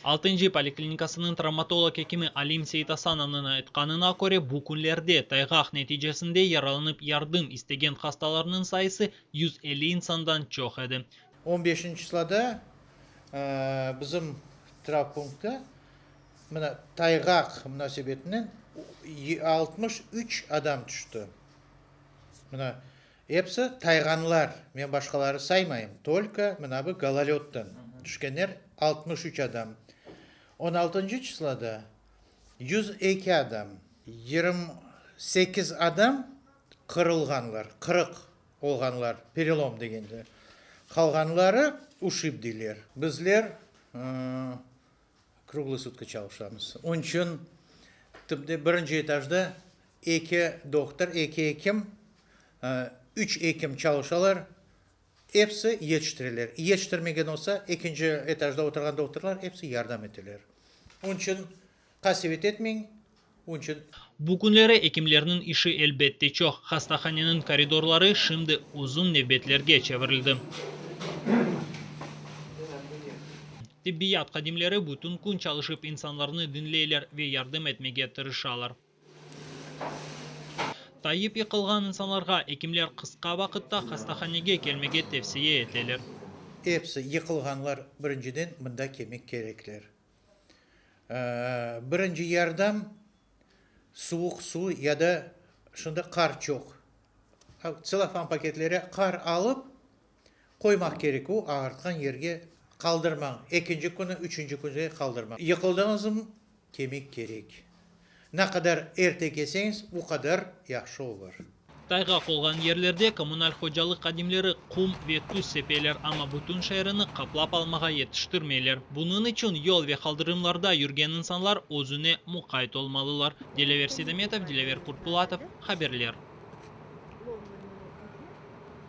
Altıncı poliklinikasınıñ travmatolog ekimi Alim Seytasanovnıñ aytqanına köre, bu künlerde tayğaq neticesinde yaralanıp yardım istegen hastalarnıñ sayısı 150 insandan çoq edi. On beşinci çısloda bizim travpunktta mına tayğaq munasebetinen 63 adam tüşti. Mına episi tayğanlar, men başqaları saymayım, tolko mına bu gololeddan tüşkenler 63 adam. On altıncı çısloda 102 adam, 28 adam qırılğanlar, qırıq olğanlar, perelom degende, qalğanları uşib deyler. Bizler kruglый sutka çalışamız. Onıñ içün tıbde birinci etajda eki dohtor, eki ekim, üç ekim çalışalar, episi yetiştireler. Yetiştirmegen olsa, ekinci etajda oturğan dohtorlar episi yardım eteler. Onıñ içün qasevet etmeñ, Onıñ içün. Bu künleri ekimlerniñ işi elbette çoq. Hastahaneniñ koridorları şimdi uzun nevbetlerge çevirildi. Tibbiyat hadimleri bütün kün çalışıp, insanlarnı diñleyler ve yardım etmege tırışalar. Tayıp yıqılğan insanlarğa ekimler qısqa vaqıtta hastahanege kelmege tevsiye eteler. Episi yıqılğanlar birinciden mında kelmek kerekler. Birinci yardım, suvuq suv ya da şimdi qar çoq, tselofan paketlere qar alıp qoymaq kerek, o ağırtqan yerge qaldırmañ, ekinci künü, üçünci künge qaldırmañ. Yıqıldıñızmı, kelmek kerek. Ne qadar erte kelseñiz, o qadar yahşı olur. Tayğaq olğan yerlerde kommunal hocalıq hadimleri qum ve tuz sepeler, amma bütün şeerini qaplap almağa yetiştirmeyler. Bunıñ içün yol ve qaldırımlarda yürgen insanlar özüne muqayt olmalılar. Dilâver Seydametov, Dilâver Kurtpulatov, haberler.